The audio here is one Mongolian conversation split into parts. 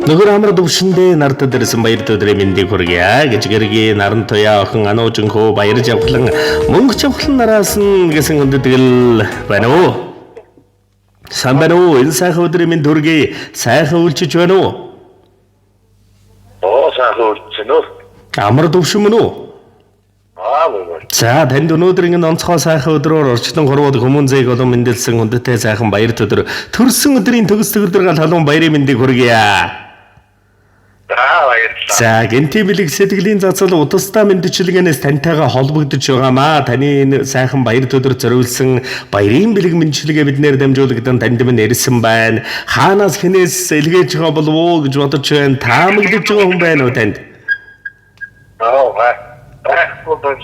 Нөхөр амар төвшөндөө нартад ирсэн баяр өдрийн мэндийг хүргье гэж гэргийн наран туяа охин ануужин хөө баяр жавхлан мөнгө жавхлан нараас нь гэсэн хүндэтгэл байна уу? Сайн байна уу? Энэ сайхан өдрийн мэнд хүргэе. Сайхан үлчиж байна уу? Оо, сайхан үлдсэн үү? Амар төвшин мөн үү? Аа, мөн. За, танд өнөөдөр ингэ онцгой сайхан өдрөөр орчлон хорвоод хүмүүн зэйг олон мэндэлсэн хүндтэй сайхан баяр өдөр төрсөн өдрийн төгс төгөлдөр гал халуун баярын мэндийг хүргье. За, баярлалаа. За, гэнти бэлэг сэтгэлийн цацал удастаа мэндчилгээнээс тантайгаа холбогдож байгаамаа. Таны энэ сайхан баяр өдөр зориулсан баярын бэлэг мэндчилгээ биднээр дамжуулагдан танд минь ирсэн байна. Хаанаас хинээс илгээж байгаа болов уу гэж бодож байна. Таамаглаж байгаа хүн байна уу танд? Аа, байхгүй байна.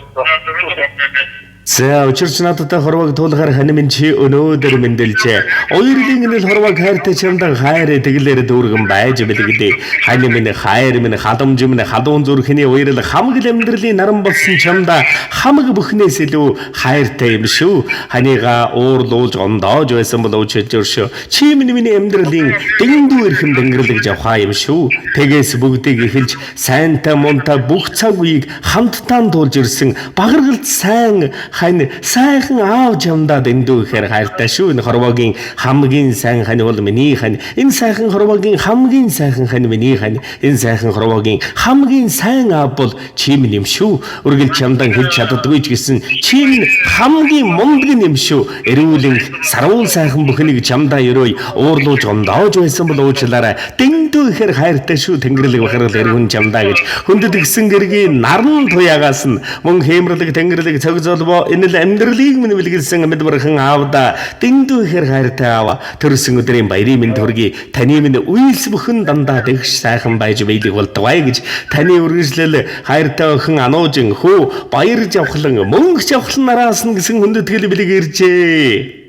За, учирч надтай хорвоог туулахаар хань минь чи өнөөдөр мэндэлжээ. Уярлын инэл хорвоог хайртай чамдан хайрээ тэглээр дүүргэн байж бэлэгдээ. Хань минь хайр минь халамж минь халуун зүрхний уярл хамаг л амьдралын наран болсон чамда хамаг бүхнээс илүү хайртай юм шүү. Ханыгаа уурлуулж ондоож байсан бол уучлж өршөө. Чи минь миний амьдралын дэндүү эрхэм дэнгэрлэг жавхаа юм шүү. Тэгээс бүгдийг эхэлж сайнтай мунтай бүх цаг үеийг хамтдаа туулж ирсэн багаргалд сайн хань сайхан аав чамдаа дэндүү ихээр хайртай шүү. Энэ хорвоогийн хамгийн сайн хань бол миний хань. Энэ сайхан хорвоогийн хамгийн сайхан хань миний хань. Энэ сайхан хорвоогийн хамгийн сайн аав бол чи минь юм шүү. Үргэлж чамдан хэлж чаддаггүй ч гэсэн чи минь хамгийн мундаг юм шүү. Эрүүлэн саруул сайхан бүхнийг чамдаа өрөөй. Уурлуулж ондоож байсан бол уучлаарай. Дэндүү ихээр хайртай шүү. Тэнгэрлэг бахархал эргүн чамдаа гэж хүндэт гисэн гэргийн наран туягаас нь мөн хэмэрлэг тэнгэрлэг цог золбоо энэ л амьдралыг минь бэлгэлсэн амьд бурхан аавда дэндүү ихээр хайртай аава төрсөн өдрийн баярын мэнд хүргэе. Таны минь үйлс бүхэн дандаа дэгш сайхан байж биелэг болдгоё гэж таны үргэлжлэл хайртай охин ануужин хүү баяр жавхлан мөнгө жавхлан нараас нь гэсэн хүндэтгэл бэлэг иржээ.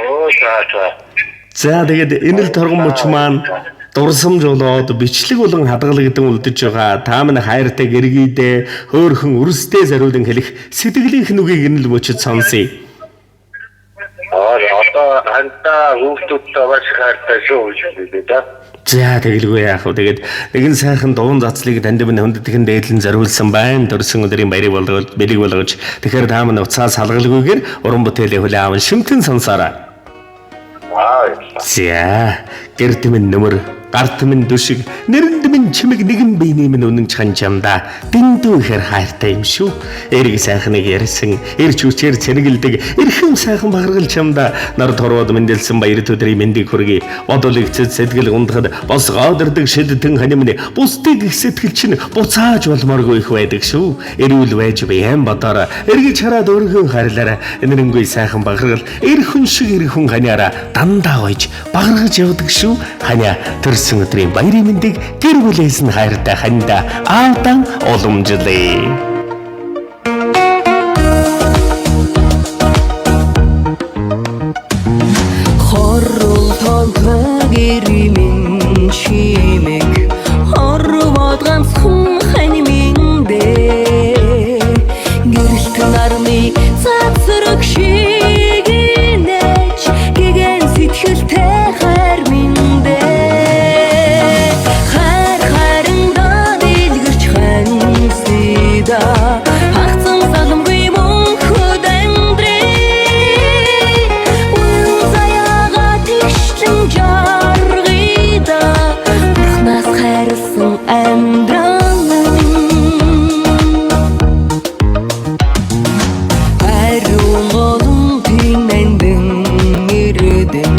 Оо, за, за. За, тэгээд энэ л торгон мөч маань дурсамж болоод бичлэг болон хадгалагдан үлдэж байгаа. Та минь хайртай гэргийдээ хөөхөн өрсдөө зориулан хэлэх сэтгэлийнх нүгийг энэ л мөчөд сонсъё. Аа, одоо хантаа хүүхдүүдтэй маш их хайртай шүү гэж хэлээ да. За, тэгэлгүй яах вэ? Тэгээд нэгэн сайхан дуун заслыг танд минь хүндэтгэн дээдлэн зориулсан байна. Төрсөн өдрийн баярыг болгож бэлэг болгож. Тэгэхээр та минь уцаа салгалгүйгээр уран бүтээлээ хүлээн аван шимтэн сонсоорой. Аа, баярлалаа. За, гэрт минь нөмөр, гарт минь дүшиг, нэрэнд минь чимэг нэгэн биений минь үнэн чхан чамдаа дэндүү ихээр хайртай юм шүү. Эрг сайхныг ярьсан, эрч хүчээр цэнгэлдэг, эрхэм сайхан бахаргал чамдаа нар торвоод мэндэлсэн баяр өдрийн мэндийг хүргэе. Бодол игцэд сэтгэл ундахад бос гоодордог шидтэн хань минь бусдыг их сэтгэл чинь буцааж болмооргүй их байдаг шүү. Эрүүл байж биян бодоорой. Эргэж хараад өөрийнхөө хайрлаарай. Энэрэнгүй сайхан бахаргал эрхэн шиг эрхэн ханиараа дандаа гойж багаргаж явдаг шүү. Ханиа төрсөн өдрийн баярын мэндийг гэр бүлээс нь хайртай ханьда аавдан уламжлая. Хоррол тонтой гэрмэн чимэг хорвоод ганцхан хань минь дээ. Гэрэлт нарны цацраг шиг инээж гэгэн сэтгэлтэй хайр минь дээ. Хайр хайрандаа дэлгэрч хансида хагцсан саламгүй мөнхөд амьдрий. Үн заяага тэгшлэн жаргида Бурхнаас хайрлсан амьдрал минь. Ариун голон тэнэндэн эрдэн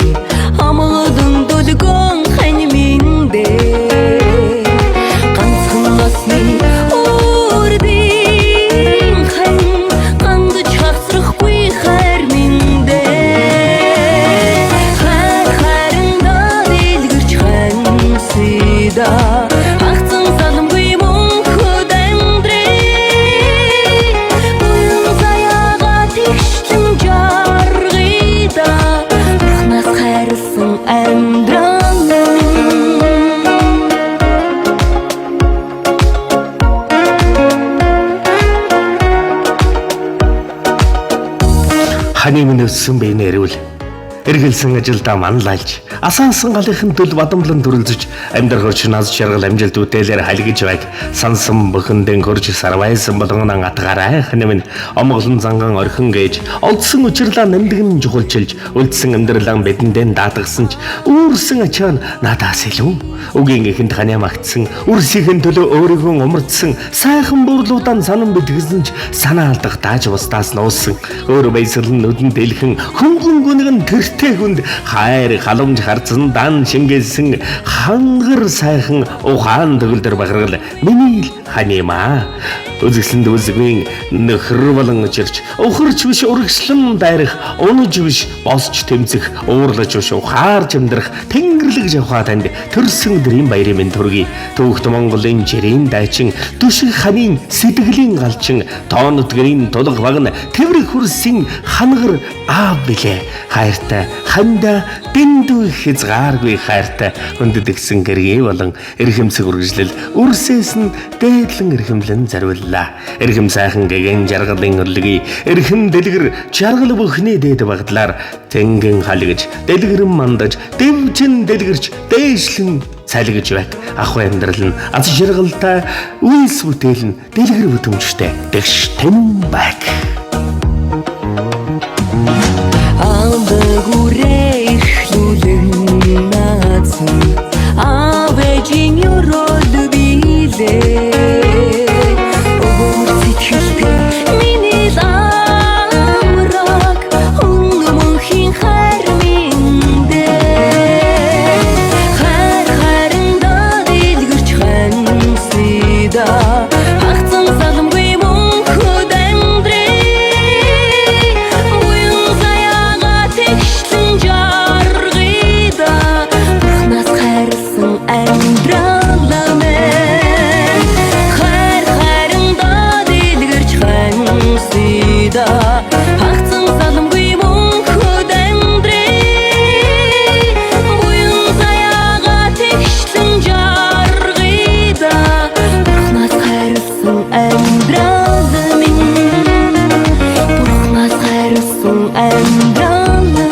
амгалан дүлгөн хань минь дээ. Ганцхан насны үрдийн хань гандж хагасрахгүй хайр минь дээ. Хайр хайрандаа дэлгэрч хансида хагцсан саламгүй мөнхөд амьдрий. Буян заяага тэгшлэн жаргида Бурхнаас хайрлсан амьдрал минь. Ханы минь өссөн биенэ эрүүл. Эргэлсэн ажилдаа манлайлж, асаасан галынхын төл бадамлан төрөлзөж, амьдрах орчин аз жаргал амжилт бүтээлээр халигж байг. Сансан бүхэндэн хөрж сарвайсан болгонон атгаарай ханамин омголон занган орхин гээж, олдсон учирлаа нандин чухалчилж, үлдсэн амьдралаа бидэндээ даатгасан ч үүрсэн ачаа нь надаас илүү. Үгийн эхэнд ханиа магтсан, үрсийнхэн төлөө өөрийгөө умардсан, сайхан бурлуудаа санан битгсэн ч санаа алдах дааж бусдаас нуусан. Өөр баясгал нь нүдэн дэлхэн хөнгөн гүнэг нь тэртээ хүнд хайр халамж харцсан дан шингээсэн хангар сайхан ухаан төгөлдөр бахаргал миний л ханимаа. Үзэсгэлэнд үзэгвийн нөхөр болон учирч ухарч биш урагшлан дайрах, унаж биш босч тэмцэх, уурлаж биш ухаарч амьдрах тэнгэрлэг жавхаа танд төрсөн өдрийн баярын минь төргий. Түүхт Монголын жирийн дайчин, түшиг ханийн сэтгэлийн галчин, тоонот гэрийн тулга багна, тэврэх хөрсийн хангар аав билээ. Хайртай ханда дэндүү хязгааргүй хайртай хүндэтгсэн гэргий болон эрхэмсэг үргэлжлэл үрсээс нь дээдлэн эрхэмлэн зориуллаа. Эрхэм сайхан гэгэн жаргалын өрлөгийг эрхэм дэлгэр жаргал бүхний дээд багдлаар тэнгэн халигж, дэлгэрэн мандаж, дэвжин дэлгэрч, дээшлэн цалигж байг. Ах амьдрал нь аз жаргалтай үйлс бүтээл нь дэлгэр бүтэмжтэй дэгш тэм байг. Алдаг үрээ эхлүүлэн наацсан аав ээжийн өрөөл билээ. Өгөр сэтгэлтэй миний л амраг хүн мөнхийн хайр минь дээ. Хайр хайрандаа дэлгэрч хансидаа хагцсан саламгүй мөнхөд амьдрий. Буян заяага тэгшлэн жаргая. Бурхнаас хайрлсан амьдралаа минь. Хайр хайрандаа дэлгэрч хансидаа хагцсан саламгүй мөнхөд амьдрий. Буян заяага тэгшлэн жаргая. Бурхнаас хайрлсан амьдрал минь. Бурхнаас хайрлсан амьдрал минь.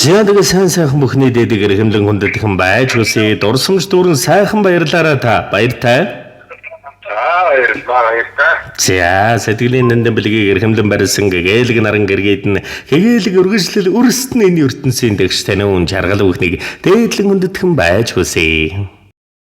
За тэгээ сайн сайхан бүхний дээдэг эрхэмлэн хүндэтгэн байж хүсье. Дурсамж дүүрэн сайхан баярлаараа та. Баяртай. За баярлалаа, баяртай. За сэтгэлийн нандин бэлгийг эрхэмлэн барьсан гэгээлэг наран гэргээд нь хэгэлэг өргөжлөл өрсөд нь энэ ертөнцийн дэгш танин жаргал бүхнийг дээдлэн хүндэтгэн байж хүсье.